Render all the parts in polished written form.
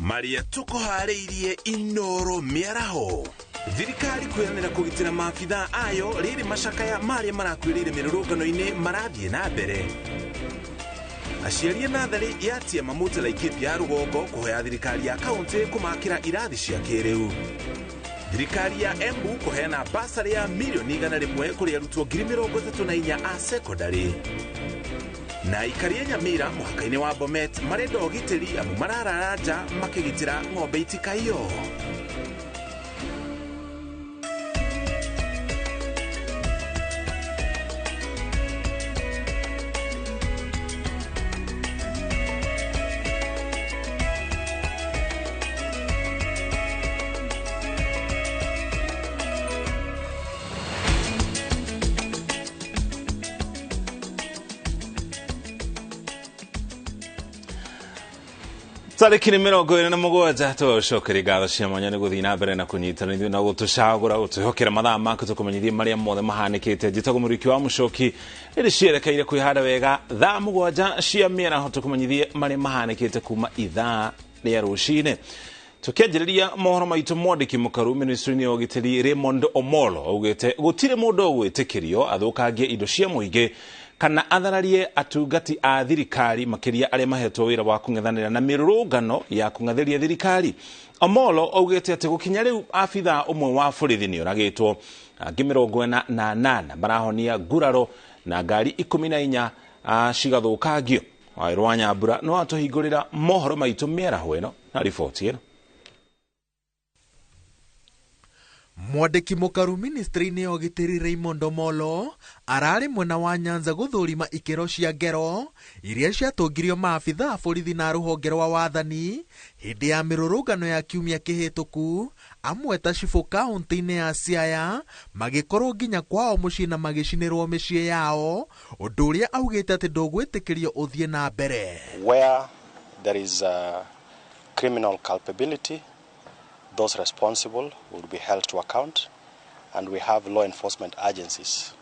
Maria tũkũharĩirie Inoro mĩaraho. Thirikari kwĩranĩra kũgitĩra maabithaa ayo rĩrĩ macakaya marĩa marakuĩrĩire mĩrũrũngano-inĩ marathiĩ na mbere. Aciari a natharĩ ya Tiama Mũte Laikipia ya rũgongo kũhoya thirikari ya kaũntĩ kũmakĩra irathi cia kĩrĩu. Thirikari ya Embu kũheana basarĩ ya mirioni 100 kũrĩ arutwo 34,000 a sekondarĩ. Na aikari a Nyamira mũhaka-inĩ wa Bomet marenda ũgitĩri amu mararara nja makĩgitĩra ng'ombe itikaiyo. Tarĩki nĩ 27 tũcokerie ngatho cia mwanya nĩ gũthiĩ na mbere na kũnyitana ithuĩ na gũtũcagũra gũtwĩhokera mathaa maku tũkũmenyithie marĩa mothe mahanĩkĩte. Njĩtagwo Mũriki wa Mũcoki, rĩrĩ cierekeire kwĩhanda wega thaa 7 cia mĩaraho tũkũmenyithie marĩa mahanĩkĩte kuma ithaa rĩa rũcinĩ. Tũkĩanjĩrĩria mohoro maitũ, mwandĩki mũkaru ministry-inĩ ya ũgitĩri Raymond Omolo augĩte gũtirĩ mũndũ ũgwĩtĩkĩrio athũkangie indo cia mũingĩ kana athararie atungati a thirikari makĩria arĩa mahetwo wĩra wa kũng'ethanĩra na mĩrũrũngano ya kũng'athĩria thirikari. Omolo augĩte atĩ gũkinya rĩu abithaa ũmwe wa borithi nĩ oragĩtwo, angĩ 48 marahonia nguraro na ngari 14 cigathũkangio. Waĩrũ wa Nyambura no atũhingũrĩra mohoro maitũ mĩaraho ĩno na riboti ĩno. Mwandĩki mũkaru ministry-inĩ ya ũgitĩri Raymond Omolo ararĩ mwena wa Nyanza gũthũrima ikĩro cia ngero iria ciatũngirio maabithaa a borithi na rũhonge rwa wathani hĩndĩ ya mĩrũrũngano ya kiumia kĩhĩtũku. Amwe ta cibũ kaũntĩ-inĩ ya Siaya magĩkorwo nginya kwao mũciĩ na magĩcinĩrwo mĩciĩ yao, ũndũ ũrĩa augĩte atĩ ndũgwĩtĩkĩrio ũthiĩ na mbere. Where there is a criminal culpability, those responsible will be held to account, and we have law enforcement agencies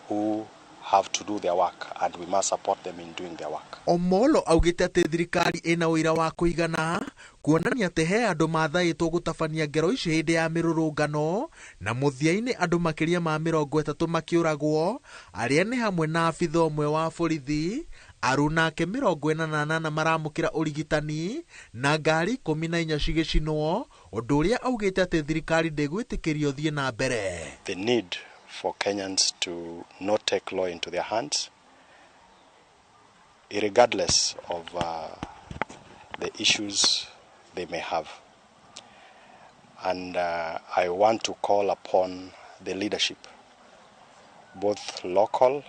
who have to do their work, and we must support them in doing their work. Omolo augĩte atĩ thirikari ĩna ũira wa kũigana kuonania atĩ he andũ mathaĩtwo gũtabania ngero ici hĩndĩ ya mĩrũrũngano, na mũthia-inĩ andũ makĩria ma 30 makĩũragwo, arĩa nĩ hamwe na abitha ũmwe wa borithi, arunake 48 maramũkĩra ũrigitani na ngari 14 cigĩcinwo, ũndũ ũrĩa augĩte atĩ thirikari ndĩgwĩtĩkĩrio thiĩ na mbere. The need for Kenyans to not take law into their hands, regardless of the issues they may have. And I want to call upon the leadership, both local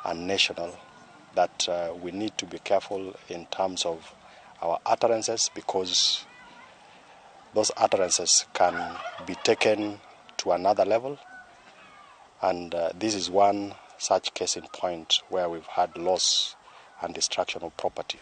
and national, that we need to be careful in terms of our utterances, because those utterances can be taken to another level. And this is one such case in point where we've had loss and destruction of property.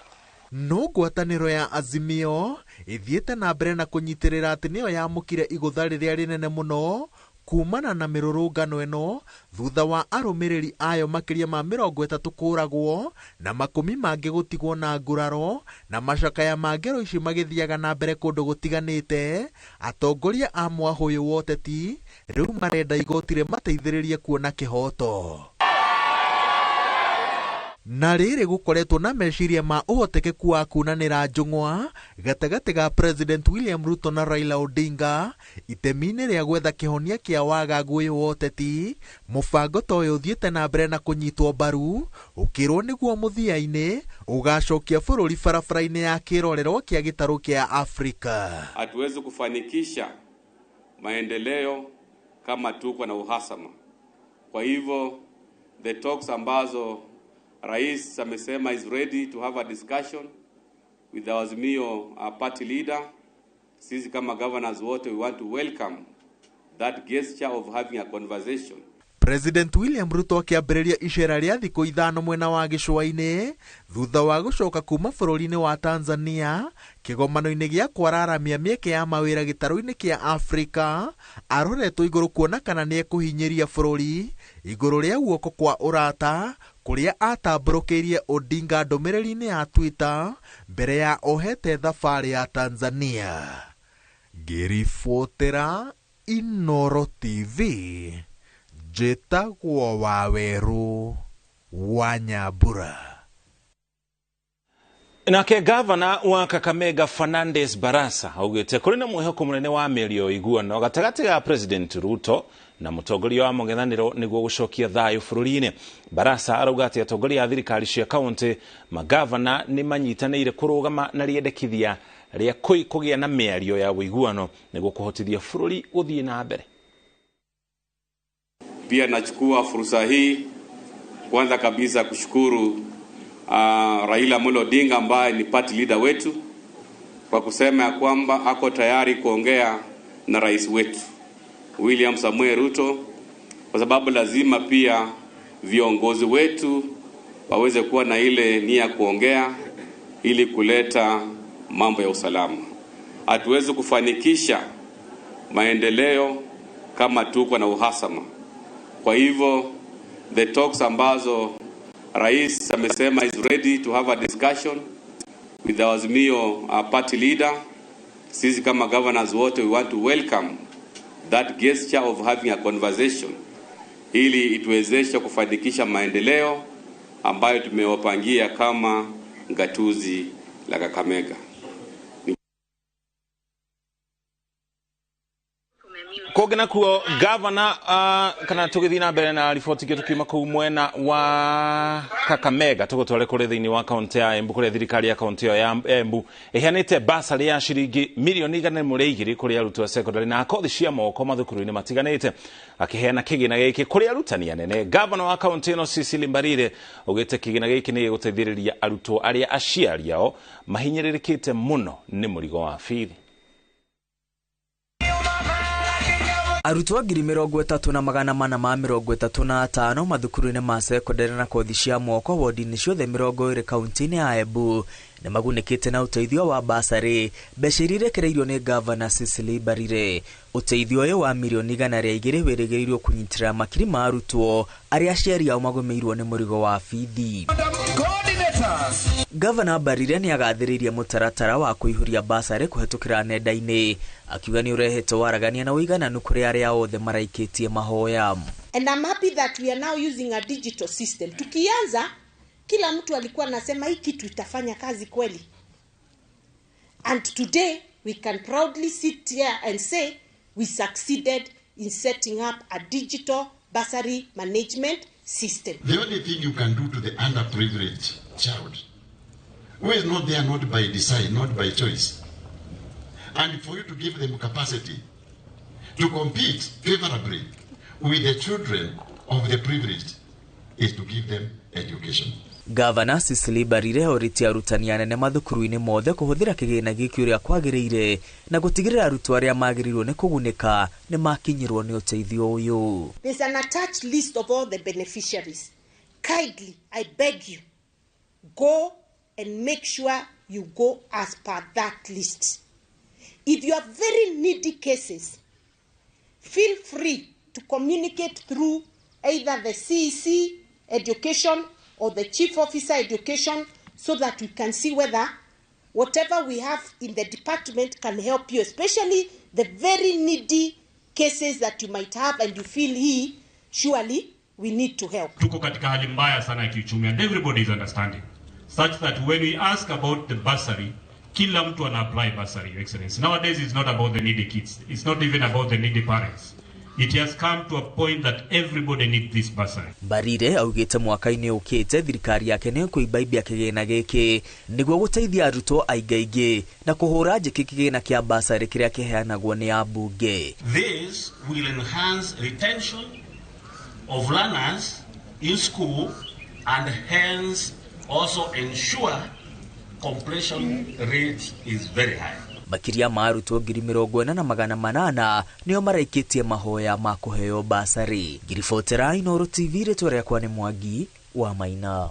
No ngwatanĩro ya Azimio ĩthiĩte na mbere na kũnyitĩrĩra atĩ nĩyo yamũkire igũtha rĩrĩa rĩnene mũno kumana na mĩrũrũngano ĩno thutha wa arũmĩrĩri ayo makĩria ma 30 kũũragwo na makũmi mangĩ gũtigwo na nguraro na macakaya ma ngero ici magĩthiaga na mbere kũndũ gũtiganĩte. Atongoria a mwahũyũ wa ũteti rĩu marenda igoti rĩmateithĩrĩrie kuona kĩhoto. Na rĩrĩ gũkoretwo na meciria ma ũhotekeku wa kunanĩra njũng'wa gatagatĩ ga President William Ruto na Raila Odinga itemi-inĩ rĩa gwetha kĩhonia kĩa wagagu ũyũ wa ũteti. Mũbango ta ũyũ ũthiĩte na mbere na kũnyitwo mbaru ũkĩrwo nĩguo mũthia-inĩ ũgacokia bũrũri barabara-inĩ ya kĩrorerwa kĩa gĩtarũ kĩa Afrika. Hatuwezi kufanikisha maendeleo kama tuko na uhasama. Kwa hivyo the talks ambazo Rais amesema is ready to have a discussion with the Azimio party leader. Sisi kama governors wote we want to welcome that gesture of having a conversation. President William Ruto akĩambĩrĩria icera rĩa thikũ 5 mwena wa gĩcũa-inĩ thutha wa gũcoka kuma bũrũri-inĩ wa Tanzania kĩgomano-inĩ gĩa kwararamia mĩeke ya mawĩra gĩtarũ-inĩ kĩa Afrika. Aroretwo igũrũ kuona kana nĩekũhinyĩria bũrũri igũrũ rĩa guoko kwa ũrata kũrĩa atambũrũkĩirie Odinga ndũmĩrĩri-inĩ ya Twitter mbere ya ohete thabarĩ ya Tanzania. Ngĩribotera Inooro TV, njĩtagwo Wawerũ wa Nyambura. Nake gavana wa Kakamega Fernandes Barasa augĩte kũrĩ na mwĩhoko mũnene wa mĩario iguano gatagatĩ ga President Ruto na mũtongoria wa mũng'ethanĩro nĩguo gũcokia thayũ bũrũri-inĩ. Barasa arauga atĩ atongoria a thirikari cia kaunti magavana nĩ manyitanĩire kũrũgama na rĩendekithia rĩa kũgĩa na mĩario ya ũiguano nĩguo kũhotithia bũrũri gũthiĩ na mbere. Pia nachukua fursa hii kwanza kabisa kushukuru Raila Amolo Odinga ambaye ni party leader wetu kwa kusema ya kwamba ako tayari kuongea na rais wetu William Samuel Ruto, kwa sababu lazima pia viongozi wetu waweze kuwa na ile nia kuongea ili kuleta mambo ya usalama. Hatuwezi kufanikisha maendeleo kama tuko na uhasama. Kwa hivyo the talks ambazo rais amesema is ready to have a discussion with the Azimio party leader, sisi kama governors wote we want to welcome that gesture of having a conversation ili ituwezeshe kufanikisha maendeleo ambayo tumewapangia kama gatuzi la Kakamega. Koge na kuo gavana kana tũgĩthiĩ na mbere na riboti ingĩ tũkiuma kũu mwena wa Kakamega tũgũtware kũrĩ thĩinĩ wa kaunti ya Embu kũrĩa thirikari ya kaunti ĩyo ya Embu ĩheanĩte basarĩ ya ciringi mirioni 102 kũrĩ arutwo a secondary na kothi cia moko mathukuru-inĩ matiganĩte. Akĩheana kĩgĩna gĩkĩ kũrĩ arutani anene, gavana wa kaunti ĩno Cecily Mbarire augĩte kĩgĩna gĩkĩ nĩ gĩgũteithĩrĩria arutwo arĩa aciari ao mahinyĩrĩrĩkĩte mũno nĩ mũrigo wa bithi. Arutwo 34,435 mathukuru-inĩ ma secondary na kothi cia moko wodi-inĩ ciothe 20 kaunti-inĩ ya Embu nĩ magunĩkĩte na ũteithio wa basarĩ mbeca iria irekereirio nĩ gavana Cecily Mbarire. Ũteithio ũyũ wa mirioni 102 wĩrĩgĩrĩirwo kũnyitĩrĩra makiri ma arutwo arĩa aciari ao magũmĩirwo nĩ mũrigo wa bithi. Gavana Mbarire nĩ agathĩrĩirie mũtaratara wa kũihũria basarĩ kũhetũkĩra nenda-inĩ, akiuga nĩ ũrehete waragania na ũigananu kũrĩ arĩa othe maraikĩtie mahoya. And I'm happy that we are now using a digital system. Tukianza kila mtu alikuwa anasema hii kitu itafanya kazi kweli. And today we can proudly sit here and say we succeeded in setting up a digital bursary management system. The only thing you can do to the underprivileged child, who is not there not by design, not by choice, and for you to give them capacity to compete favorably with the children of the privileged, is to give them education. Gavana Cecily Mbarire orĩtie arutani anene mathukuru-inĩ mothe kũhũthĩra kĩgĩna gĩkĩ ũrĩa kwagĩrĩire na gũtigĩrĩra arutwo arĩa magĩrĩirwo nĩ kũgunĩka nĩ makinyĩrwo nĩ ũteithio ũyũ. There's an attached list of all the beneficiaries. Kindly, I beg you, go and make sure you go as per that list. If you have very needy cases, feel free to communicate through either the CEC education or the Chief Officer Education, so that we can see whether whatever we have in the department can help you, especially the very needy cases that you might have and you feel he, surely we need to help. Tuko katika hali mbaya sana ya kiuchumi, and everybody is understanding, such that when we ask about the bursary, kila mtu ana apply bursary, Your Excellency. Nowadays it's not about the needy kids, it's not even about the needy parents. It has come to a point that everybody needs this bursary. Mbarire augĩte mwaka-inĩ ũkĩte thirikari yake nĩ ĩkũimbaibia kĩgĩna gĩkĩ nĩguo gũteithia arutwo aingĩ na kũhũra njĩkĩ kĩgĩna kĩa bursary kĩrĩa kĩheanagwo nĩ ambunge. This will enhance retention of learners in school and hence also ensure completion rate is very high. Makĩria ma arutwo 40,800 nĩo maraikĩtie mahoya ma kũheo basarĩ. Ngiribotera Inooro TV, rĩtwa rĩakwa nĩ Mwangi wa Maina.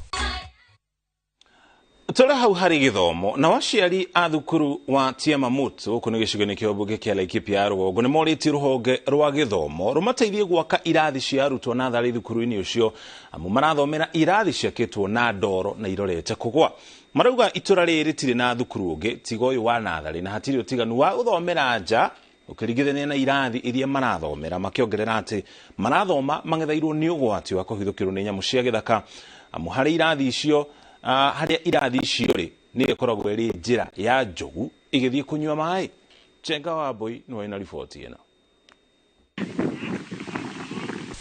Tũrĩ hau harĩ gĩthomo na aciari a thukuru wa Tiamamut gũkũ nĩ gĩcigo-inĩ kĩa ũmbunge kĩa Laikipia ya rũgongo nĩ morĩtie rũhonge rwa gĩthomo rũmateithie gwaka irathi cia arutwo natharĩ thukuru-inĩ ũcio, amu marathomera irathi ciakĩtwo na ndoro na irorete kũgwa. Marauga itũra rĩrĩ rĩtirĩ na thukuru ũngĩ tiga ũyũ wa natharĩ, na hatirĩ ũtiganu wa gũthomera nja ũkĩringithania na irathi iria marathomera, makĩongerera atĩ marathoma mang'etheirwo nĩ ũgwati wa kũhithũkĩrwo nĩ nyamũ cia gĩthaka, amu harĩ irathi icio harĩa irathi icio rĩ nĩ ĩkoragwo ĩrĩ njĩra ya njogu ĩgĩthiĩ kũnyua maĩ. Chenga wa Mbui nĩwe wĩna riboti ĩno.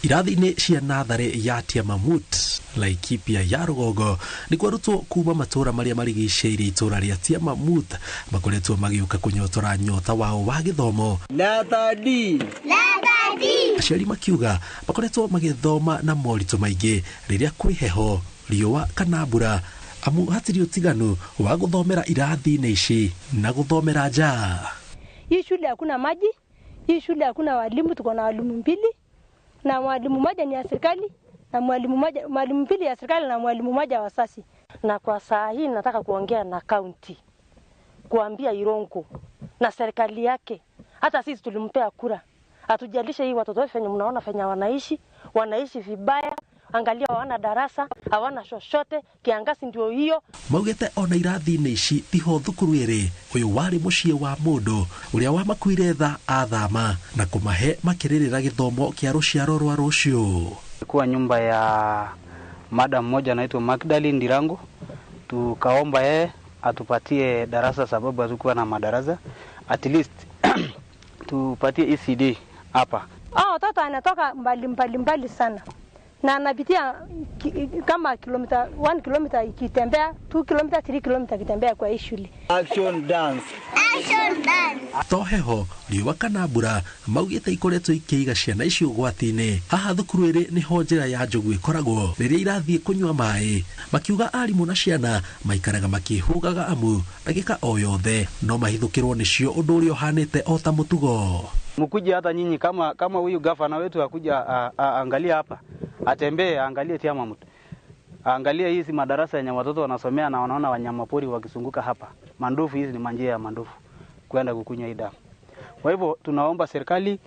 Irathi-inĩ cia natharĩ ya Tiamamut Laikipia ya rũgongo nĩkuo arutwo kuma matũra marĩa marigicĩirie itũra rĩa Tiamamut makoretwo magĩũka kũnyotora nyota wao wa gĩthomo. Aciari makiuga makoretwo magĩthoma na moritũ maingĩ rĩrĩa kwĩ heho, riũa kana mbura, amu hatirĩ ũtiganu wa gũthomera irathi-inĩ ici na gũthomera nja. Hii shule hakuna maji, hii shule hakuna walimu, tuko na walimu mbili na mwalimu mmoja ni ya serikali na mwalimu mbili ya serikali na mwalimu mmoja wa sasi. Na kwa saa hii nataka kuongea na county, kuambia Irongo na serikali yake, hata sisi tulimpea kura, atujalishe hii watoto wetu venye mnaona venye wanaishi vibaya. Angalia hawana darasa, hawana chochote, kiangazi ndio hiyo. Maugete ona irathi-inĩ ici tiho thukuru ĩrĩ, ũyũ warĩ mũciĩ wa mũndũ ũrĩa wamakuire tha athama na kũmahe makĩrĩrĩra gĩthomo kĩa rũciaro rwa rũciũ. Kwa nyumba ya madam mmoja anaitwa Magdalene Ndirango, tukaomba yeye atupatie darasa sababu hatukuwa na madarasa, at least tupatie ECD hapa. Watoto anatoka mbali mbali mbali sana na anapitia kama kilomita 1 kilomita ikitembea, 2 kilomita, 3 kilomita ikitembea kwa hii shule. Action dance. Action dance. To heho riũa kana mbura maugĩte ikoretwo ikĩiga ciana ici ũgwati-inĩ. Haha thukuru ĩrĩ nĩho njĩra ya njogu ĩkoragwo rĩrĩa irathiĩ kũnyua maĩ, makiuga arimũ na ciana maikaraga makĩhũgaga amu ndagĩka o yothe no mahithũkĩrwo nĩcio, ũndũ ũrĩa ũhanĩte o ta mũtugo. Mkuje hata nyinyi kama huyu gavana wetu akuja angalia hapa, atembee angalie Tiamamut, angalie hizi madarasa yenye watoto wanasomea na wanaona wanyama pori wakizunguka hapa. Mandofu hizi ni manjia ya mandofu kwenda kukunywa hii damu. Kwa hivyo tunaomba serikali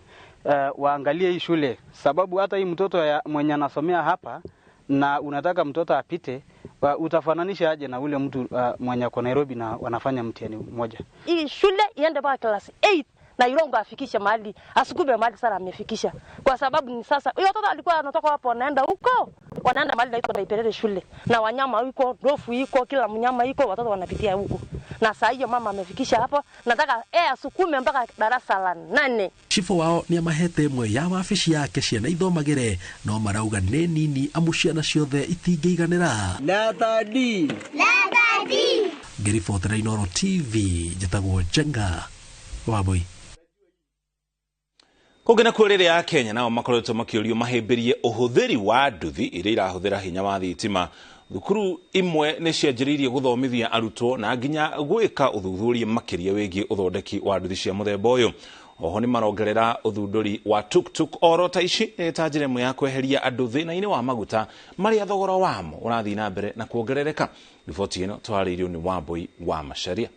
waangalie hii shule, sababu hata hii mtoto mwenye anasomea hapa na unataka mtoto apite, utafananisha aje na ule mtu mwenye kwa Nairobi na wanafanya mtihani mmoja? Hii shule iende mpaka class 8 na Irongo afikishe mahali, asukube mahali sana amefikisha. Kwa sababu ni sasa huyo watoto alikuwa anatoka hapo wanaenda huko, wanaenda mahali naitwa Ndaiperere shule. Na wanyama huko, ndofu iko, kila mnyama iko, watoto wanapitia huko. Na saa hiyo mama amefikisha hapo, nataka asukume mpaka darasa la 8. Chifu wao ni amahete ĩmwe ya wabici yake ciana ithomagĩre, no marauga nĩ nini amu ciana ciothe itingĩiganĩra. Letter D. Letter D. Ngĩribotera Inooro TV, njĩtagwo Njenga Wambui. Kũngĩ nakuo rĩrĩa ya Kenya nao makoretwo makĩũrio mahĩmbĩrie ũhũthĩri wa nduthi iria irahũthĩra hinya wa thitima. Thukuru imwe nĩ cianjĩrĩirie gũthomithia arutwo na nginya gwĩka ũthuthuria makĩria wĩgiĩ ũthondeki wa nduthi cia mũthemba ũyũ. Oho nĩ marongerera ũthundũri wa tuk-tuk oro ta ici ta njĩra ĩmwe ya kweheria andũ thĩna-inĩ wa maguta marĩa thogora wamo ũrathiĩ na mbere na kuongerereka. Riboti ĩno twarĩirio nĩ Wambui wa Macharia.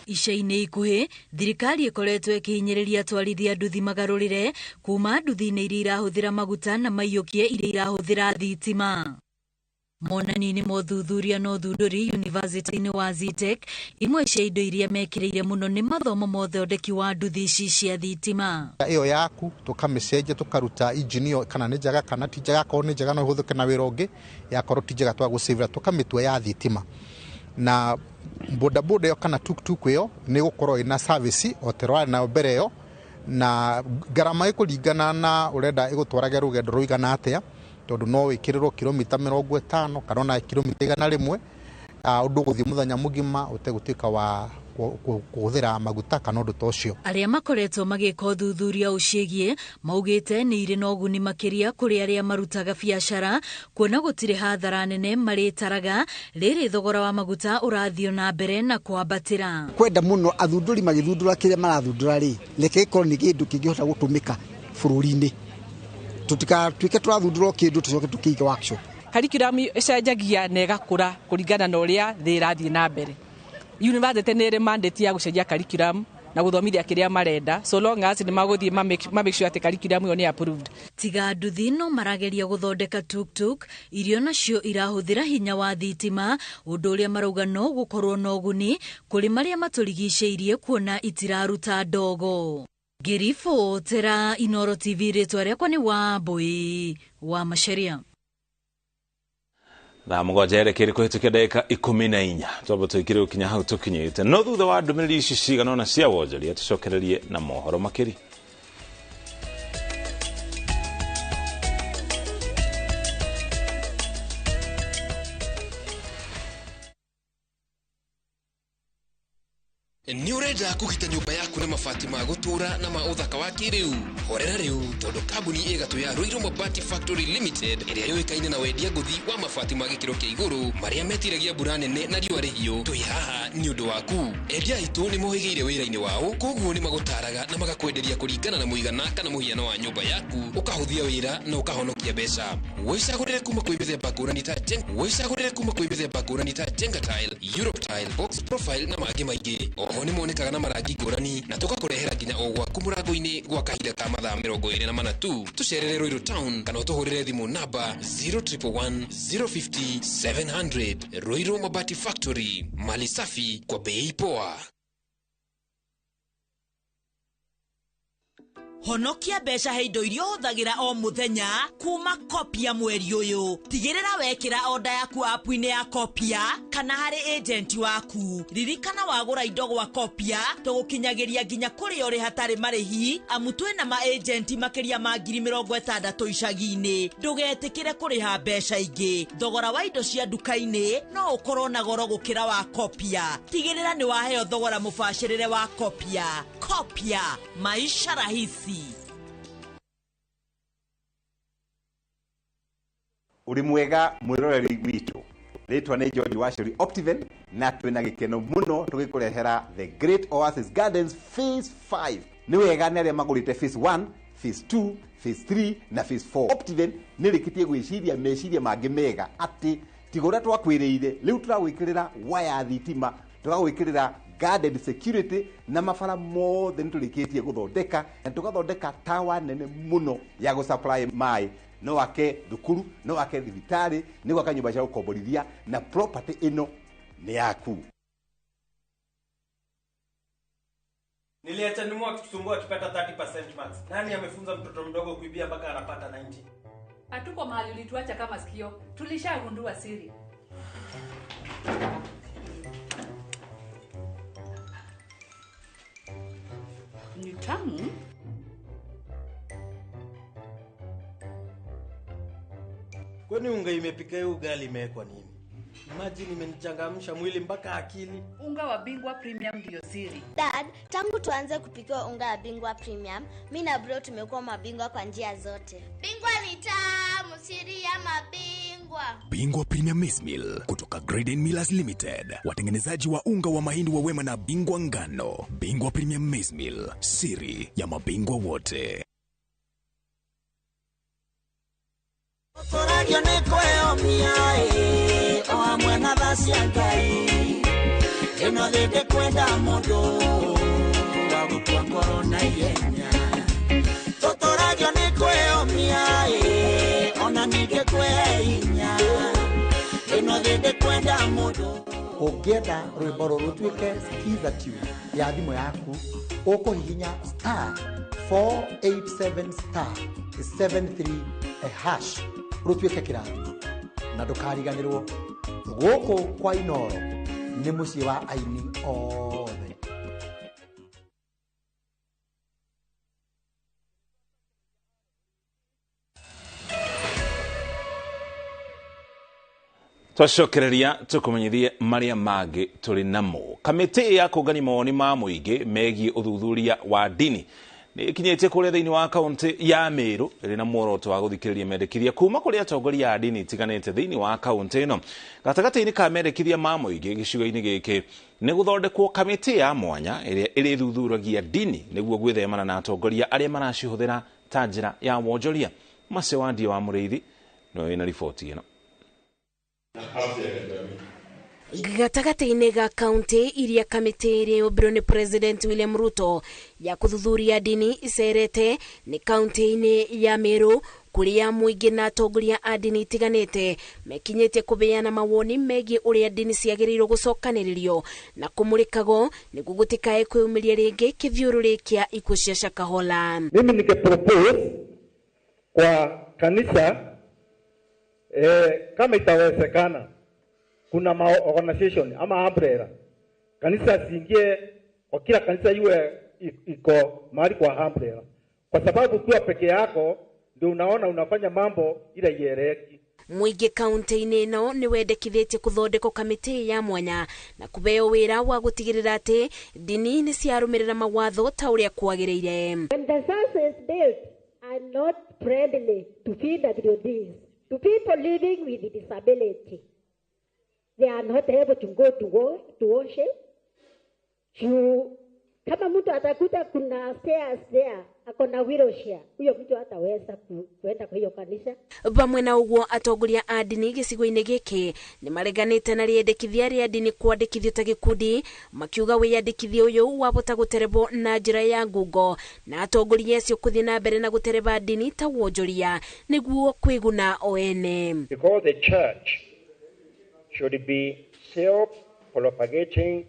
Ica-inĩ ikuhĩ thirikari ĩkoretwo ĩkĩhinyĩrĩria atwarithia nduthi magarũrĩre kuma nduthi-inĩ iria irahũthĩra maguta na maiyũkie iria irahũthĩra thitima. Monanio-inĩ ma ũthuthuria na ũthundũri yunivasĩtĩ-inĩ wa Zetech, imwe cia indo iria mekĩrĩire mũno nĩ mathomo ma ũthondeki wa nduthi ici cia thitima. Ĩyo yaku tũkamĩcenjia tũkaruta engine ĩyo kana nĩ njega kana ti njega, akorwo nĩ njega no ĩhũthĩke na wĩra ũngĩ, yakorwo ti njega twagũcĩvĩra tũkamĩtua ya thitima. Na bodaboda ĩyo kana tuktuk ĩyo nĩ gũkorwo ĩna service o ta ĩrĩa nayo mbere ĩyo, na ngarama ĩkũringana na ũrenda ĩgũtwarage rũgendo rũigana atĩa, tondũ no wĩkĩrĩrwo kilomita 50 kana ona kilomita 100, Ũndũ ũgũthiĩ mũthenya mũgima ũtegũtuĩka wa kũhũthĩra maguta kana ũndũ ta ũcio. Arĩa makoretwo magĩka ũthuthuria ũciĩgiĩ maugĩte nĩ irĩ na ũguni makĩria kũrĩ arĩa marutaga biacara kuona gũtirĩ hathara nene marĩtaraga rĩrĩ thogora wa maguta ũrathiĩ na mbere na kwambatĩra. Kwenda mũno athundũri magĩthundũra kĩrĩa marathundũra rĩ, reke gĩkorwo nĩ kĩndũ kĩngĩhota gũtũmĩka bũrũri-inĩ, tũtigatuĩke tũrathundũra kĩndũ tũcoke tũkĩige workshop. Curriculum ĩcenjagia na ĩgakũra kũringana na ũrĩa thĩ ĩrathiĩ na mbere. University nĩ ĩrĩ mandate ya gũcenjia curriculum na gũthomithia kĩrĩa marenda, so long as nĩ magũthiĩ ma make sure atĩ curriculum ĩyo nĩ approved. Tiga nduthi no marageria gũthondeka tuktuk irio nacio irahũthĩra hinya wa thitima, ũndũ ũrĩa marauga no gũkorwo na ũguni kũrĩ marĩa matũrigicĩirie kuona itiraruta ndogo. Ngĩribotera Inooro TV, rĩtwa rĩakwa nĩ Wambui wa Macharia. Thaa mũgwanja yerekeire kũhĩtũkia ndagĩka 14 twamba tũikire gũkinya hau tũkinyĩte, no thutha wa ndũmĩrĩri ici cigana ũna cia wonjoria tũcokererie na mohoro makĩria. Nĩ ũrenda kũgita nyũmba yaku na mabati ma gũtũra na ma ũthaka wa kĩrĩu? Horera rĩu tondũ kambuni ĩgatũ ya Ruiru Mabati Factory Limited ĩrĩa yũĩkaine na wendia ngũthi wa mabati ma gĩkĩro kĩa igũrũ marĩa metiragia mbura nene na riũa rĩhiũ, twĩ haha nĩ ũndũ waku. Endia aitũ nĩ mohĩgĩire wĩra-inĩ wao, koguo nĩ magũtaraga na magakwenderia kũringana na mũigana kana mũhiano wa nyũmba yaku, ũkahũthia wĩra na ũkahonokia mbeca. Wĩcagũrĩre kuma kwĩ mĩthemba ngũrani ta wĩcagũrĩre kuma kwĩ mĩthemba ngũrani ta Jenga Tile, Europe Tile, Box Profile na mangĩ maingĩ. Oho nĩ monekaga na marangi ngũrani na tũgakũrehera nginya o gwaku mũrango-inĩ gwa kahinda ka mathaa 24 tu. Tũcerere Ruiru Town kana ũtũhũrĩre thimũ namba 0111 050 700. Ruiru Mabati Factory, mali safi kwa bei poa. Honokia mbeca he indo iria ũhũthagĩra o mũthenya kuma Kopia mweri ũyũ. Tigĩrĩra wekĩra oda yaku app-inĩ ya Kopia kana harĩ agent waku. Ririkana wagũra indo gwa Kopia tũgũkinyagĩria nginya kũrĩa ũrĩ hatarĩ marĩhi, amu twĩna ma agent makĩria ma 60,000 icagi-inĩ. Ndũgetĩkĩre kũrĩha mbeca ingĩ. Thogora wa indo cia nduka-inĩ no ũkorwo na goro gũkĩra wa Kopia. Tigĩrĩra nĩ waheo thogora mũbacĩrĩre wa Kopia. Kopia, maisha rahisi. Uri mwega mwiroreri witũ, rĩtwa nĩ George Wachuri Optiven na twĩna gĩkeno mũno tũgĩkũrehera The Great Oasis Gardens Phase 5. Nĩ wega nĩ arĩa magũrĩte Phase 1, Phase 2, Phase 3 na Phase 4. Optiven nĩ rĩkĩtie gwĩciria meciria mangĩ mega atĩ tiga ũrĩa twakwĩrĩire, rĩu tũragwĩkĩrĩra waya thitima, tũragwĩkĩrĩra guarded security na mabara mothe nĩ tũrĩkĩtie gũthondeka na tũgathondeka tawa nene mũno ya gũsupply maĩ. No wake thukuru, no wake thibitarĩ, nĩ gwaka nyũmba cia gũkomborithia na property ĩno nĩ yaku. Niliacha nimu akitusumbua akipata 30% marks. Nani amefunza mtoto mdogo kuibia mpaka anapata 90? Hatuko mahali ulituacha kama sikio. Tulishagundua siri. Ni tamu. Kwani unga imepika hiyo ugali imewekwa nini? Imagine imenichangamsha mwili mpaka akili. Unga wa Bingwa Premium ndio siri. Dad, tangu tuanze kupika unga wa Bingwa Premium, mimi na bro tumekuwa mabingwa kwa njia zote. Bingwa ni tamu, siri ya mabingwa. Bingwa Premium Maize Meal kutoka Graden Millers Limited, watengenezaji wa unga wa mahindi wa Wema na Bingwa Ngano. Bingwa Premium Maize Meal, siri ya mabingwa wote. Toragio nĩ kwĩyomia ĩ, o hamwe na tha cia Ngai. Ĩno thĩ ndĩkwenda mũndũ wa gũkua ngoro na ihenya. Tũtũragio nĩ kwĩyomia ĩ, ona ningĩ kwĩhe hinya. Ĩno thĩ ndĩkwenda mũndũ. Ũngĩenda rwĩmbo rũrũ rũtuĩke skiza tune ya thimũ yaku, ũkũhihinya star 487 star 73 hash rũtuĩke kĩrathimo. Na ndũkariganĩrwo, gũkũ kwa Inooro nĩ mũciĩ wa aini othe. Twacokereria tukumenyithie maria mangi turi namo. Kamĩtĩ ya kũngania mawoni ma mũingĩ megiĩ ũthuthuria wa ndini nĩ ĩkinyĩtie kũrĩa thĩinĩ wa kaũntĩ ya Meru ĩrĩ na muoroto wa gũthikĩrĩria mendekithia kuma kũrĩ atongoria a ndini itiganĩte thĩinĩ wa kaũntĩ ĩno. Gatagatĩ-inĩ ka mendekithia ma mũingĩ gĩcigo-inĩ gĩkĩ nĩ gũthondekwo kamĩtĩ ya mwanya ĩrĩa ĩrĩthuthuragia ndini nĩguo gwĩthemana na atongoria arĩa maracihũthĩra ta njĩra ya wonjoria. Macewandia wa Mũrĩithi nĩwe wĩna riboti ĩno. Gatagatĩ-inĩ ga kaunti iria kamĩtĩ ĩrĩa yũmbirwo nĩ President William Ruto ya kũthuthuria ndini icerete nĩ kaunti-inĩ ya Meru kũrĩa mũingĩ na atongoria a ndini itiganĩte mekinyĩtie kũbeana mawoni megiĩ ũrĩa ndini ciagĩrĩirwo gũcokanĩrĩrio na kũmũrĩkagwo nĩguo gũtikae kwĩyumĩria rĩngĩ kĩthiũrũrĩ kĩa ikuũ cia Shakahola. Mimi ningepropose kwa kanisa kama itawezekana kuna ma organization ama umbrella kanisa siingie kwa kila kanisa iwe iko mahali kwa umbrella, kwa sababu ukiwa peke yako ndio unaona unafanya mambo ile ieleweki. Mũingĩ kaunti-inĩ ĩno nĩ wendekithĩtie kũthondekwo kamĩtĩ ya mwanya na kũheo wĩra wa gũtigĩrĩra atĩ ndini nĩ ciarũmĩrĩra mawatho ta ũrĩa kwagĩrĩire. When the churches built are not friendly to PWDs, to people living with disability, they are not able to go to worship. Kama mtu atakuta kuna stairs there, ako na wheelchair, huyo mtu hataweza kuenda kwa hiyo kanisa. Pamwe na ũguo atongoria a ndini gĩcigo-inĩ gĩkĩ nĩ mareganĩte na rĩendekithia rĩa ndini kwandĩkithio ta gĩkundi, makiuga wĩyandĩkithia ũyũ wabota gũterebwo na njĩra ya ngungo na atongoria acio kũthiĩ na mbere na gũtereba ndini ta wonjoria nĩguo kwĩguna o ene. Because the church should be self-propagating,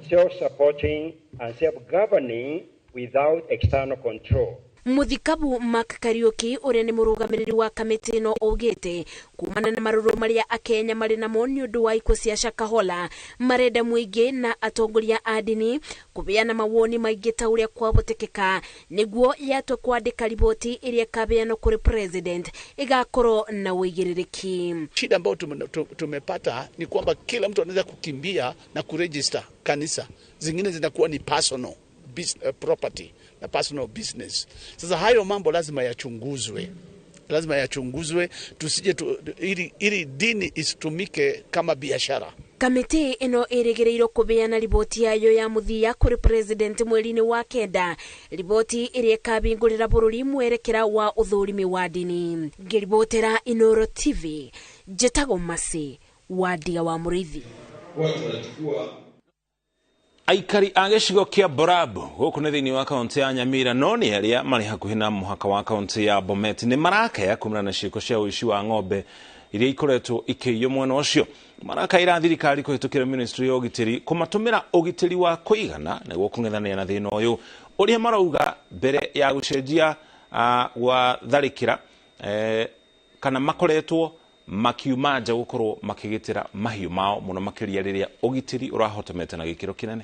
self-supporting and self-governing without external control. Muthikabu Mark Kariuki ũrĩa nĩ mũrũgamĩrĩri wa kamĩtĩ ĩno augĩte kumana na marũrũ marĩa akenya marĩ namo nĩ ũndũ wa ikuũ cia Shakahola marenda mũingĩ na atongoria a ndini kũbeana mawoni maingĩ ta ũrĩa kwahotekeka nĩguo yatwe kwandĩka riboti ĩrĩa ĩkabeanwo kũrĩ president ĩgakorwo na ũigĩrĩrĩki. Shida ambayo tumepata ni kwamba kila mtu anaweza kukimbia na kuregister kanisa, zingine zinakuwa ni personal property na personal business. Sasa hayo mambo lazima yachunguzwe. Lazima yachunguzwe tusije ili dini isitumike kama biashara. Kamĩtĩ ĩno ĩrĩgĩrĩirwo kũbeana riboti yayo ya mũthia kũrĩ president mweri-inĩ wa kenda, riboti ĩrĩa ĩkahingũrĩra bũrũri mwerekera wa ũthũrimi wa ndini. Ngĩribotera Inoro TV, njĩtagwo Masi wa Ndiga wa Mũrĩithi. Aikari a gĩcigo kĩa Borabu gũkũ nĩ thĩinĩ wa kaunti ya Nyamira no nĩ arĩa marĩ hakuhĩ na mũhaka wa kaunti ya Bomet nĩ marakaya kumana na ciĩko cia ũici wa ng'ombe iria ikoretwo ikĩiywo mwena ũcio. Marakaĩra thirikari kũhĩtũkĩra ministry ya ũgitĩri kũmatũmĩra ũgitĩri wa kũigana nĩguo kũng'ethanĩra na thĩna ũyũ ũrĩa marauga mbere ya gũcenjia gwa tharĩkĩra kana makoretwo makiuma nja gũkorwo makĩgitĩra mahiũ mao mũno makĩria rĩrĩa ũgitĩri ũrahotomete na gĩkĩro kĩnene.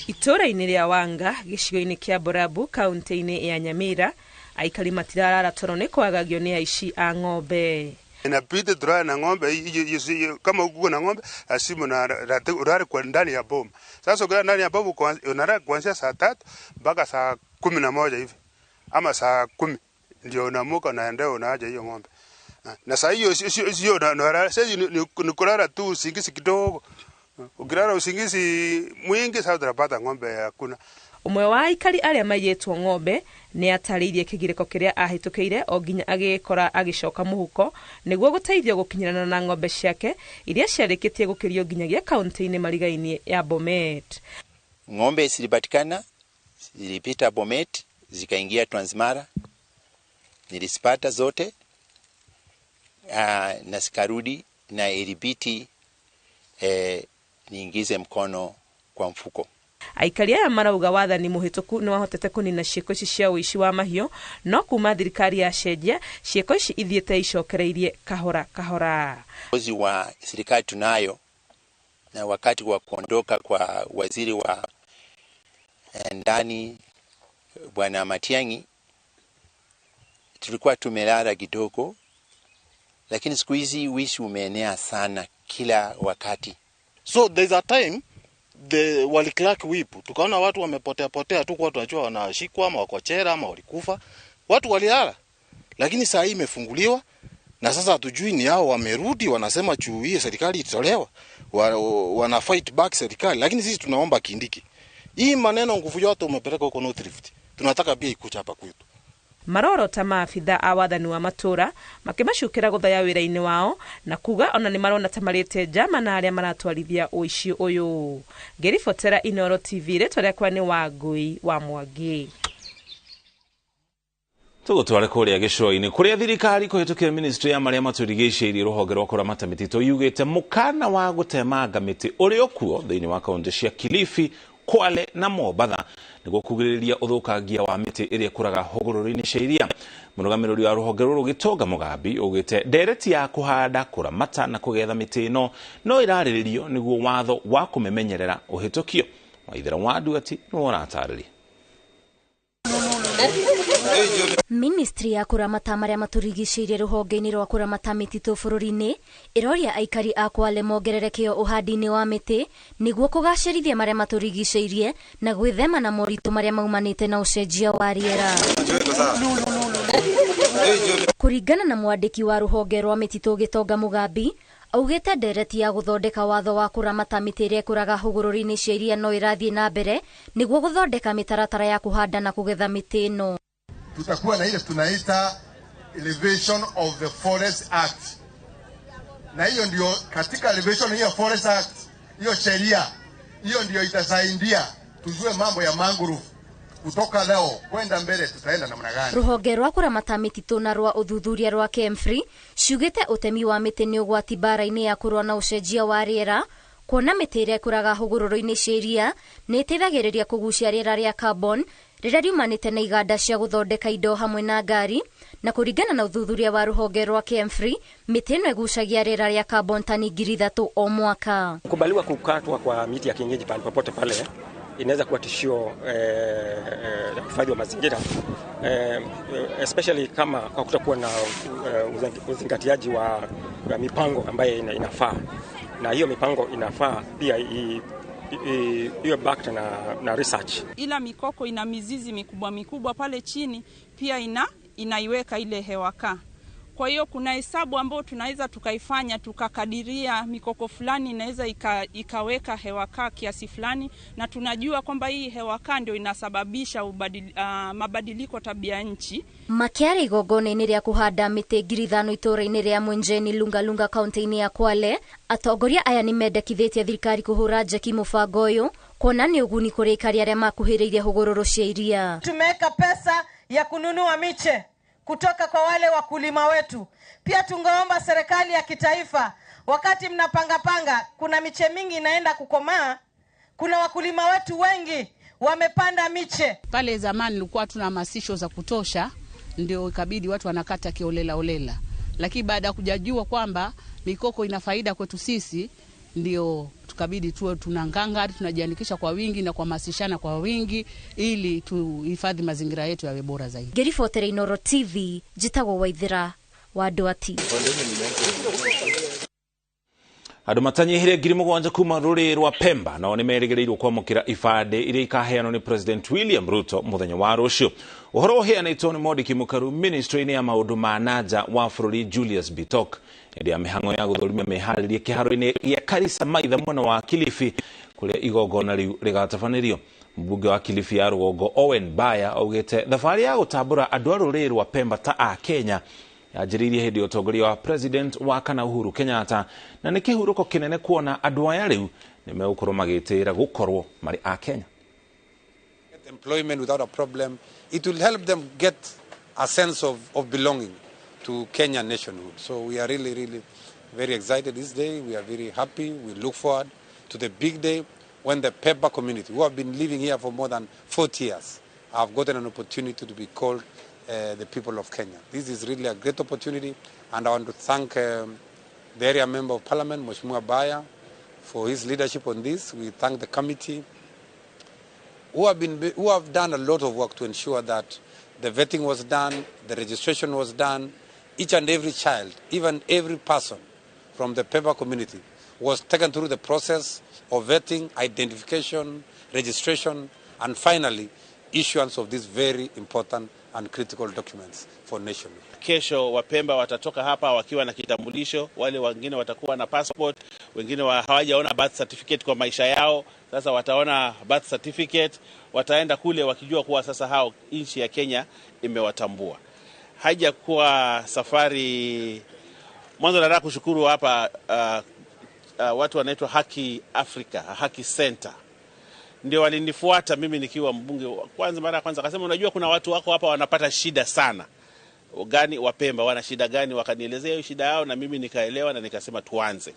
Itũũra-inĩ rĩa Wanga gĩcigo-inĩ kĩa Borabu kaunti-inĩ ya Nyamira aikari matirarara toro nĩ kwagagio nĩ aici a ng'ombe. Inabidi tulale na ng'ombe kama uko na ng'ombe asimu na ulale kwa ndani ya boma. Sasa ukilala ndani ya boma unalala kuanzia saa 3 mpaka saa 11 hivi ama saa 10 ndio unamuka unaendea unaaja hiyo ng'ombe. Na saa hiyo sio na sasa ni kulala tu usingizi kidogo. Ukilala usingizi mwingi sasa utapata ng'ombe hakuna. Ũmwe wa aikari arĩa maiyĩtwo ng'ombe nĩ atarĩirie kĩgirĩko kĩrĩa ahĩtũkĩire o nginya agĩkora agĩcoka mũhuko nĩguo gũteithio gũkinyĩrana na ng'ombe ciake iria ciarĩkĩtie gũkĩrio nginyagia kaunti-inĩ marigaini ya Bomet. Ng'ombe zilipatikana, zilipita Bomet, zikaingia Transmara, nilizipata zote na zikarudi, na ilibidi niingize mkono kwa mfuko. Aikari aya marauga wathani mũhĩtũku nĩ wahotete kũnina ciĩko ici cia ũici wa mahiũ no kuma thirikari yacenjia ciĩko ici ithiĩte icokereirie kahora kahora. Uongozi wa serikali tunayo, na wakati wa kuondoka kwa waziri wa ndani Bwana Matiang'i tulikuwa tumelala kidogo, Lakini siku hizi wizi umeenea sana kila wakati. So there's a time the walicrack whip, tukaona watu wamepotea potea tu, kwa tunajua wanashikwa ama wako chera ama walikufa, watu walilala. Lakini saa hii imefunguliwa na sasa hatujui ni hao wamerudi, wanasema juu hii serikali itolewa, wana fight back serikali. Lakini sisi tunaomba Kindiki, hii maneno nguvu yote umepeleka huko North Rift, tunataka pia ikuja hapa kwetu. Marorota maabitha a wathani wa matura makimacukira guthaya wira-ini wao na kuga ona ni marona ta marite njama na aria maratwarithia uici uyu. Ngiribotera Inooro TV, ritwa riakwa ni Wangui wa Mwangi. Tugutware kuria gicũa-inĩ kũrĩa thirikari kũhĩtũkĩra ministry ya marĩa matũrigicĩirie rũhonge rwa kũramata mĩtitũ yugĩte mũkana wa gũtemanga mĩtĩ ũrĩ okuo thĩinĩ wa kaũntĩ cia Kilifi, Kwale na Mombatha nĩguo kugirĩrĩria ũthũkangia wa mĩtĩ ĩrĩa ĩkũraga hũgũrũrũ-inĩ cia iria. Mũrũgamĩrĩri wa rũhonge rũrũ Gĩtonga Mũgambi augĩte ndereti ya kũhanda, kũramata na kũgetha mĩtĩ ĩno no ĩrarĩrĩrio nĩguo watho wa kũmĩmenyerera ũhĩtũkio. Waithera wa Nduati nĩwe ũratarĩria. Ministry ya kũramata marĩa matũrigicĩirie rũhonge-inĩ rwa kũramata mĩtitũ bũrũri-inĩ ĩroria aikari a Kwale mongerere kĩo ũhandi-inĩ wa mĩtĩ nĩguo kũgacĩrithia marĩa matũrigicĩirie na gwĩthema na moritũ marĩa maumanĩte na ũcenjia wa rĩera. Kũringana na mwandĩki wa rũhonge rwa mĩtitũ Gĩtonga Mũgambi, augĩte ndereti ya gũthondeka watho wa kũramata mĩtĩ ĩrĩa ĩkũraga hũgũrũrũ-inĩ cia iria no ĩrathiĩ na mbere nĩguo gũthondeka mĩtaratara ya kũhanda na kũgetha mĩtĩ ĩno. Tutakuwa na ile tunaita Elevation of the Forest Act, na hiyo ndio katika elevation hiyo Forest Act, hiyo sheria hiyo ndio itasaidia tujue mambo ya mangrove kutoka leo kwenda mbele tutaenda namna gani. Ruhonge rwa kũramata mĩtitũ na rwa ũthuthuria rwa KEMFRI ciugĩte ũtemi wa mĩtĩ nĩ ũgwati mbara-inĩ ya kũrũa na ũcenjia wa rĩera, kuona mĩtĩ ĩrĩa ĩkũraga hũgũrũrũ-inĩ cia iria nĩ ĩteithagĩrĩria kũgucia rĩera rĩa carbon rĩrĩa riumanĩte na iganda cia gũthondeka indo hamwe na ngari. Na kũringana na ũthuthuria wa rũhonge rwa KEMFRI, mĩtĩ ĩno ĩgucagia rĩera rĩa carbon tani 3,000 o mwaka. Kubaliwa kukatwa kwa miti ya kienyeji pale popote pale inaweza kuwa tishio la uhifadhi wa mazingira, especially kama kwa kutakuwa na uzingatiaji wa mipango ambayo inafaa, na hiyo mipango inafaa pia iwe backed na research. Ila mikoko ina mizizi mikubwa mikubwa pale chini, pia inaiweka ile hewa kaa. Kwa hiyo kuna hesabu ambayo tunaweza tukaifanya tukakadiria mikoko fulani inaweza ikaweka hewa kaa kiasi fulani, na tunajua kwamba hii hewa kaa ndio inasababisha mabadiliko tabia nchi. Makiarĩ igongona-inĩ rĩa kũhanda mĩtĩ 5,000 itũũra-inĩ rĩa Mwenjeni Lungalunga kaunti-inĩ ya Kwale, atongoria aya nĩmendekithĩtie thirikari kũhũra njeki mũbango ũyũ kuona nĩ ũguni kũrĩ aikari arĩa makuhĩrĩirie hũgũrũrũ cia iria. Tumeweka pesa ya kununua miche kutoka kwa wale wakulima wetu. Pia tungeomba serikali ya kitaifa, wakati mnapanga panga, kuna miche mingi inaenda kukomaa, kuna wakulima wetu wengi wamepanda miche. Pale zamani ilikuwa tuna hamasisho za kutosha, ndio ikabidi watu wanakata kiolela olela. Lakini baada ya kujajua kwamba mikoko ina faida kwetu sisi, ndio tukabidi tuwe tunanganga, tunajiandikisha kwa wingi na kuhamasishana kwa wingi ili tuhifadhi mazingira yetu yawe bora zaidi. Ngĩribotera Inooro TV, njĩtagwo Waithera wa Nduati. Andũ matanyihire 7,000 kuma rũrĩrĩ rwa Pemba nao nĩmerĩgĩrĩirwo kwamũkĩra ibandĩ iria ikaheanwo nĩ President William Ruto mũthenya wa rũciũ. Ũhoro ũheanĩtwo nĩ mwandĩki mũkaru ministry-inĩ ya maũndũ ma nanja wa bũrũri Julius Bitok hĩndĩ ya mĩhang'o ya gũthũrimia meharĩria kĩharo-inĩ gĩa Karisa Maitha mwena wa Kilifi kũrĩa igongona rĩu rĩgatabanĩrio. Mbunge wa Kilifi ya rũgongo Owen Baya augĩte thabarĩ ya gũtambũra andũ a rũrĩrĩ rwa Pemba ta a Kenya yanjĩrĩirie hĩndĩ ya ũtongoria wa President wa kana Uhuru Kenyatta, na nĩ kĩhurũko kĩnene kuona andũ aya rĩu nĩmegũkorwo magĩtĩĩra gũkorwo marĩ a Kenya. Employment without a problem, it will help them get a sense of belonging to Kenyan nationhood. So we are really, really very excited this day. We are very happy. We look forward to the big day when the Pemba community, who have been living here for more than 40 years, have gotten an opportunity to be called the people of Kenya. This is really a great opportunity, and I want to thank the area member of parliament, Mheshimiwa Baya, for his leadership on this. We thank the committee who have done a lot of work to ensure that the vetting was done, the registration was done, Each and every child, even every person from the Pemba community was taken through the process of vetting, identification, registration, and finally issuance of these very important and critical documents for nation. Kesho Wapemba watatoka hapa wakiwa na kitambulisho, wale wengine watakuwa na passport, wengine hawajaona birth certificate kwa maisha yao, sasa wataona birth certificate, wataenda kule wakijua kuwa sasa hao nchi ya Kenya imewatambua. Haijakuwa safari. Mwanzo nataka kushukuru hapa watu wanaitwa Haki Africa, Haki Center. Ndio walinifuata mimi nikiwa mbunge kwanza, mara ya kwanza akasema unajua kuna watu wako hapa wanapata shida sana. Gani Wapemba wana shida gani? Wakanielezea hiyo shida yao na mimi nikaelewa na nikasema tuanze.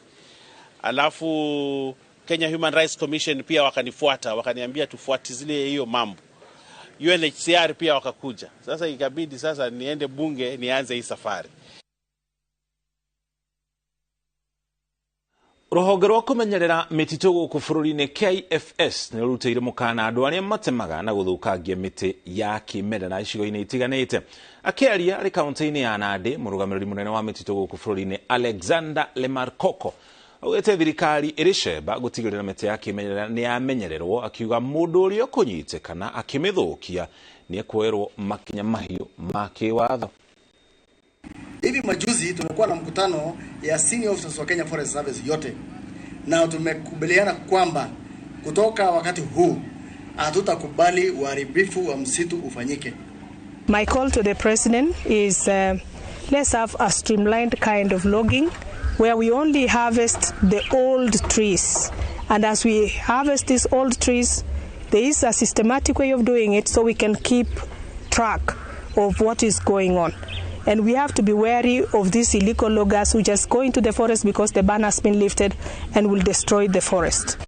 Alafu Kenya Human Rights Commission pia wakanifuata, wakaniambia tufuatilie hiyo mambo. UNHCR pia wakakuja. Sasa ikabidi sasa niende bunge nianze hii safari. Ruhonge rwa kumenyerera mĩtitũ gũkũ bũrũri-inĩ KFS nĩ rũrutĩire mũkana andũ arĩa matemaga na gũthũkangia mĩtĩ ya kĩmerera icigo-inĩ itiganĩte. Akĩaria arĩ kaunti-inĩ ya Nandĩ, mũrũgamĩrĩri mũnene wa mĩtitũ gũkũ bũrũri-inĩ Alexander Lemarkoko augĩte thirikari ĩrĩ cemba gũtigĩrĩra mĩtĩ ya kĩmerera nĩ yamenyererwo, akiuga mũndũ ũrĩa ũkũnyitĩkana akĩmĩthũkia nĩ ekuoerwo makinya mahiũ ma kĩwatho. Hivi majuzi tumekuwa na mkutano ya senior officers wa Kenya Forest Service yote, na tumekubaliana kwamba kutoka wakati huu hatutakubali uharibifu wa msitu ufanyike. My call to the president is let's have a streamlined kind of logging where we only harvest the old trees, and as we harvest these old trees there is a systematic way of doing it so we can keep track of what is going on. And we have to be wary of these illegal loggers who just go into the forest because the ban has been lifted and will destroy the forest.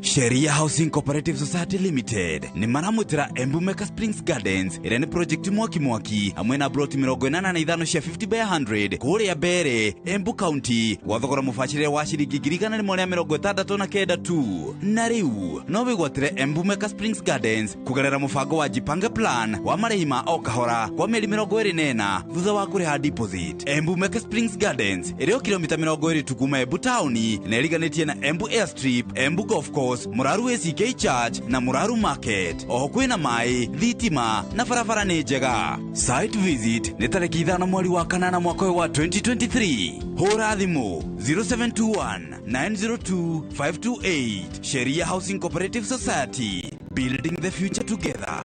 Sheria Housing Cooperative Society Limited ni maramutira Embu Meka Springs Gardens ĩrĩa nĩ project mwaki mwaki hamwe na plot 85 cia 50 by 100 kũrĩa Mbere Embu County gwa thogora mũbacĩrĩre wa ciringi 169 tu. Na rĩu no wĩgwatĩre Embu Meka Springs Gardens kũgerera mũbango wa Jipange Plan wa marĩhi ma o kahora kwa mĩeri 24 thutha wa kũrĩha deposit. Embu Meka Springs Gardens ĩrĩ o kilomita 20 tu kuma Embu taũni na ĩriganĩtie na Embu Airstrip, Embu Golf Course, Muraru ACK Church na Muraru Market. Oho kwĩna maĩ, thitima na barabara nĩ njega. Site visit nĩ tarĩki 5 mweri wa 8 mwaka wa 2023. Hũra thimũ 0721 902 528. Sheria Housing Cooperative Society, building the future together.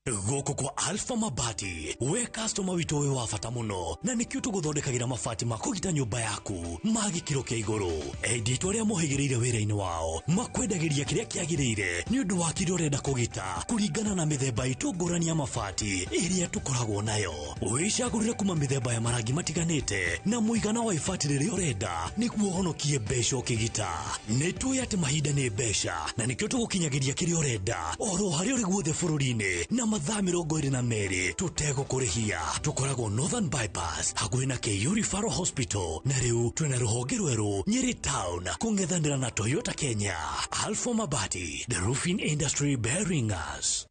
Gũkũ kwa Alpha Mabati, we customer witũ wĩ wa bata mũno, na nĩkĩo tũgũthondekagĩra mabati ma kũgita nyũmba yaku ma gĩkĩro kĩa igũrũ. Endia itũ arĩa mohĩgĩrĩire wĩra-inĩ wao makwendagĩria kĩrĩa kĩagĩrĩire nĩ ũndũ wa kĩrĩa ũrenda kũgita kũringana na mĩthemba itũ ngũrani ya mabati ĩrĩa tũkoragwo nayo. Wĩcagũrĩre kuma mĩthemba ya marangi matiganĩte na mũigana wa ibati rĩrĩa ũrenda nĩguo ũhonokie mbeca ũkĩgita. Nĩ tũĩ atĩ mahinda nĩ mbeca na nĩkĩo tũgũkinyagĩria kĩrĩa ũrenda oro harĩa ũrĩ guothe bũrũri-inĩ na mathaa 22 tũtegũkũrĩhia. Tũkoragwo Northern Bypass hakuhĩ na KU Referral Hospital, na rĩu twĩna rũhonge rwerũ Nyeri Town kũng'ethanĩra na Toyota Kenya. Alpha Mabati, the roofing industry bearing us.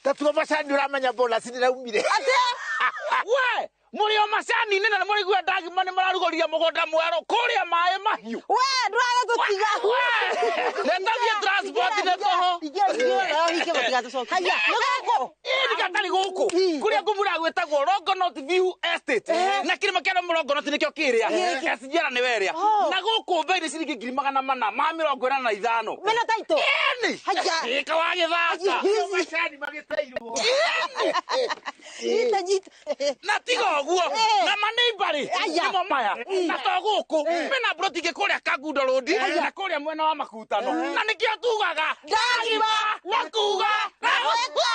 Tatuo macani ũramenya bonus nĩraumire. We muri o macani nĩ na mũraigua ndagima nĩ mararugũria mũgũnda mwerũ kũrĩa maĩ mahiũ. We ndũraga gũtiga. Netathie transport nĩ tũhũ. Haya, nĩ gũkũ. Ĩ nĩ gatarĩ gũkũ. Kũrĩa ngũmura gwĩtagwo Longonot View Estate. Na kĩrĩma kĩa Longonot nĩkĩo kĩrĩa. SGR nĩ werĩa. Na gũkũ bei nĩ ciringi 485. Mena taito. Ĩni. Haya. Ĩka wa gĩthaka. Macani magĩteirwo. Nyita nyita. Na tiga ũguo na maneimbari nĩmo maya na to gũkũ mena broti ingĩ kũrĩa Kangundo Road na kũrĩa mwena wa Makutano na nĩkĩo tugaga ndagima na kuga na gwĩka.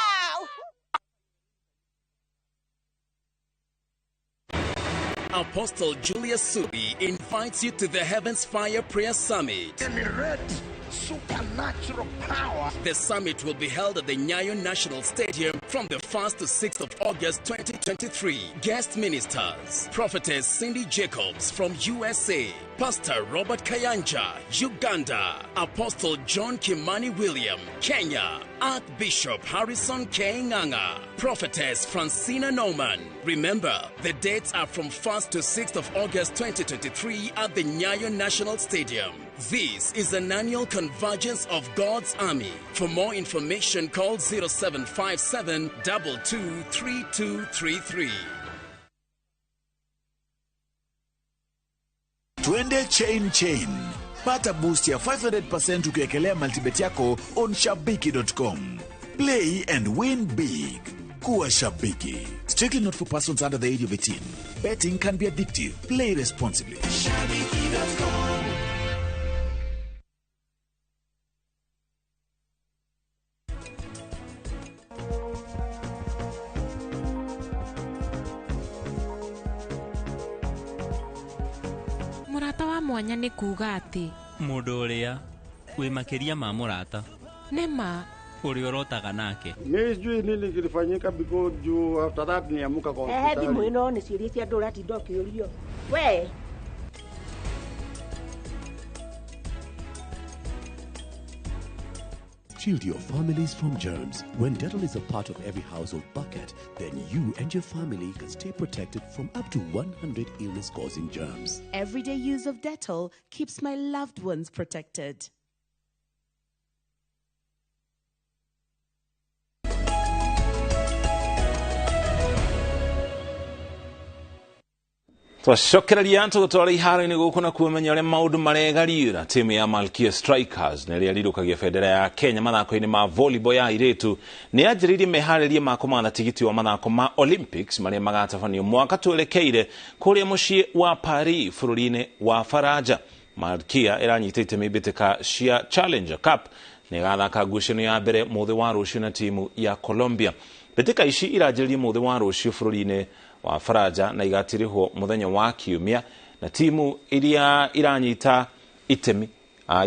Apostle Julius Subi invites you to the Heavens Fire Prayer Summit. Generate supernatural power. The summit will be held at the Nyayo National Stadium from the 1st to 6th of August 2023. Guest ministers, Prophetess Cindy Jacobs from USA, Pastor Robert Kayanja, Uganda, Apostle John Kimani William, Kenya, Archbishop Harrison K. Nganga, Prophetess Francina Norman. Remember, the dates are from 1st to 6th of August 2023 at the Nyayo National Stadium. This is an annual convergence of God's army. For more information, call 0757 223233. Twende chain chain. Pata boost ya 500% ukiekelea multibet yako on shabiki.com. Play and win big. Kuwa shabiki. Strictly not for persons under the age of 18. Betting can be addictive. Play responsibly. Shabiki.com. Mũrata wa mwanya nĩ kuuga atĩ mũndũ ũrĩa wĩ makĩria ma mũrata nĩ ma ũrĩa ũrotaga nake. Mimi sijui nini kilifanyika because juu after that niamuka kwa hospitali. Thimũ ĩno nĩ ciũria cia andũ ũratinda ũkĩũrio. We Shield your families from germs. When Dettol is a part of every household bucket, then you and your family can stay protected from up to 100 illness-causing germs. Everyday use of Dettol keeps my loved ones protected. Twacokereria tũgũtwara iharo-inĩ gũkũ na kuomenya ũrĩa maũndũ maregariũra. Timu ya Malkia Strikers na ĩrĩa ĩrirũkagia bendera ya Kenya mathako-inĩ ma volleyball ya airĩtu nĩ yanjĩrĩirie meharĩria ma kũmatha tigiti wa mathako ma Olympics marĩa magatabanio mwaka twerekeire kũrĩa mũciĩ wa Paris bũrũri-inĩ wa Faranja. Malkia ĩranyita itemi mbĩtĩka cia Challenger Cup na ĩgathaka ngucanio ya mbere mũthĩ wa rũciũ na timu ya Colombia. Mbĩtĩka ici iranjĩrĩria mũthĩ wa rũciũ bũrũri-inĩ wa Faranja na igatirihwo muthenya wa kiumia, na timu iria iranyita itemi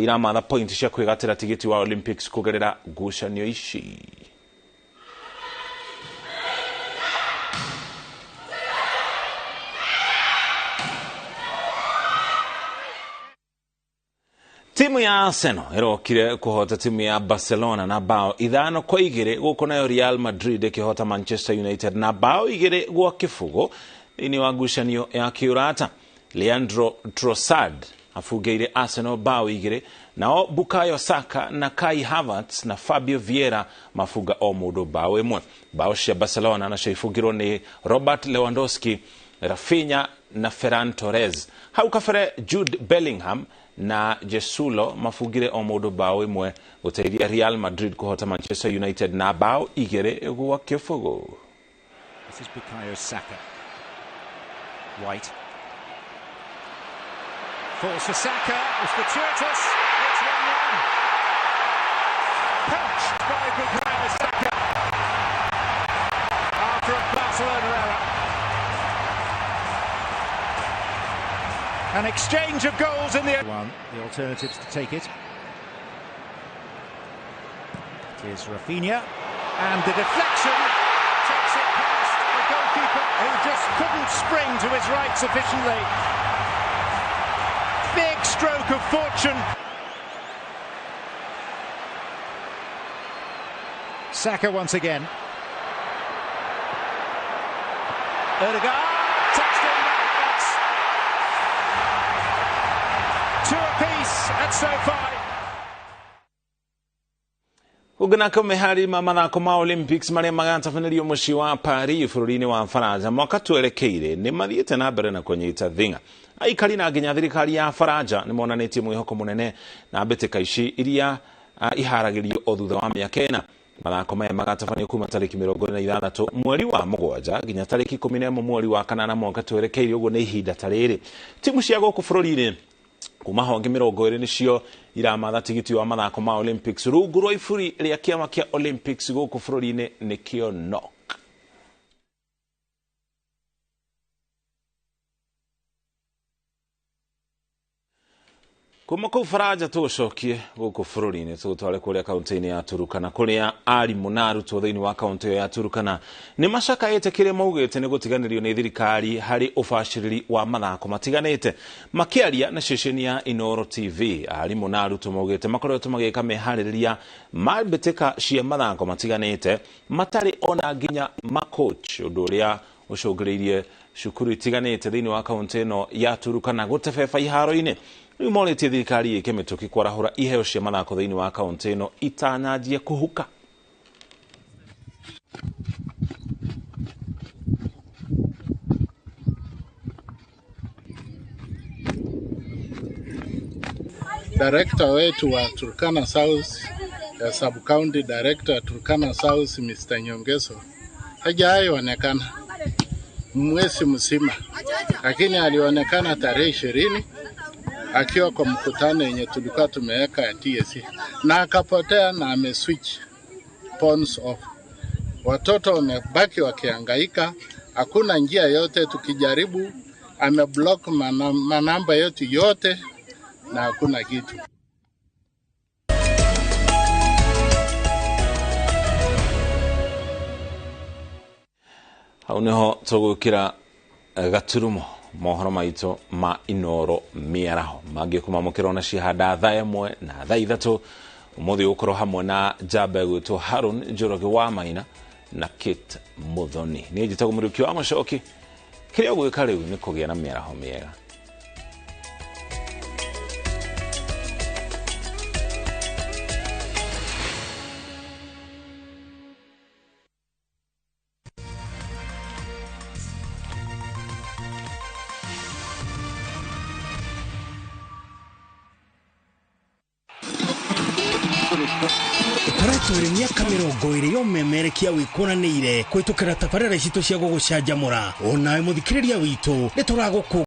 iramatha point cia kwigatira tigiti wa Olympics kugerera ngucanio ici. Timu ya Arsenal ĩrokire kũhota timu ya Barcelona na bao 5-2 gũkũ nayo Real Madrid ĩkĩhota Manchester United na bao 2-0 thĩinĩ wa ngucanio ya kĩũrata. Leandro Trossard abungĩire Arsenal bao 2, nao Bukayo Saka na Kai Havertz na Fabio Vieira mafunga o mũndũ bao 1. Bao cia Barcelona nacio ibungirwo nĩ Robert Lewandowski, Rafinha na Ferran Torres. Hau kabere Jude Bellingham na Jesulo mafungire o mũndũ bao 1 gũteithia Real Madrid kũhota Manchester United na bao 2-0. This is Bukayo Saka. White. Falls for Saka. It's fortuitous. It's 1-1. Poached by Bukayo Saka after a Barcelona error. An exchange of goals in the one. The alternatives to take it. It is Rafinha, and the deflection takes it past the goalkeeper, who just couldn't spring to his right sufficiently. Big stroke of fortune. Saka once again. Odegaard touched in. That's 2 apiece at SoFi. Ũngĩnaka mehari ma mathako ma Olympics marĩa magatabanĩrio mũciĩ wa Paris bũrũri-inĩ wa Faranja mwaka twerekeire nĩ mathiĩte na mbere na kũnyita thing'a. Aikari na nginya thirikari ya Faranja nĩ monanĩtie mwĩhoko mũnene na mbĩtĩka ici iria iharagĩrio o thutha wa mĩaka 4. Mathako maya magatabanio kuma tarĩki 26 mweri wa 7 nginya tarĩki 11 mweri wa 8 mwaka twerekeire, ũguo nĩ ihinda ta rĩrĩ. Timu cia gũkũ bũrũri-inĩ kuma honge 20 nĩcio iramatha tigiti wa mathako ma Olympics rungu rwa iburi rĩa kĩama kĩa Olympics gũkũ bũrũri-inĩ nĩkĩo NOC. Kuma kuu Faranja tũgũcokie gũkũ bũrũri-inĩ, tũgũtware kũrĩa kaunti-inĩ ya Turukana, kũrĩa arimũ na arutwo thĩinĩ wa kaunti ĩyo ya Turukana nĩ macakaĩte kĩrĩa maugĩte nĩ gũtiganĩrio nĩ thirikari harĩ ũbacĩrĩri wa mathako matiganĩte. Makĩaria na ceceni ya Inooro TV, arimũ na arutwo maugĩte makoretwo magĩka meharĩrĩria ma mbĩtĩka cia mathako matiganĩte matarĩ ona nginya macoach, ũndũ ũrĩa ũcũngĩrĩirie cukuru itiganĩte thĩinĩ wa kaunti ĩno ya Turukana gũtebeba iharo-inĩ. Rĩu morĩtie thirikari ĩke mĩtũkĩ kwarahũra iheo cia mathako thĩinĩ wa kaunti ĩno itananjie kũhuka. Director wetu wa Turkana South, ya sub county director Turkana South, Mr. Nyongeso hajaonekana mwezi mzima, lakini alionekana tarehe 20 akiwa kwa mkutano yenye tulikuwa tumeweka ya TSC, na akapotea na ameswitch phones off. Watoto wamebaki wakihangaika, hakuna njia yote. Tukijaribu ameblock manamba yetu yote na hakuna kitu. Hau niho tũgwĩkĩra gaturumo mohoro maitũ ma Inooro mĩaraho mangĩ kũmamũkĩra ona cihanda thaa 1 na thaa 3 ũmũthĩ ũgũkorwo hamwe na njamba ĩgwĩtwo Harun Njoroge wa Maina na Kate Muthoni. Niĩ njĩtagwo Mũriũki wa Mũcoki. Kĩrĩa ũgwĩka rĩu nĩ kũgĩa na mĩaraho mĩega. Ĩkoretwo ĩrĩ mĩaka 20 ya ũmemerekia wĩkũranĩire kũhĩtũkĩra tabarĩra citũ cia gũgũcanjamũra. Onawe mũthikĩrĩria witũ nĩ tũragũkũ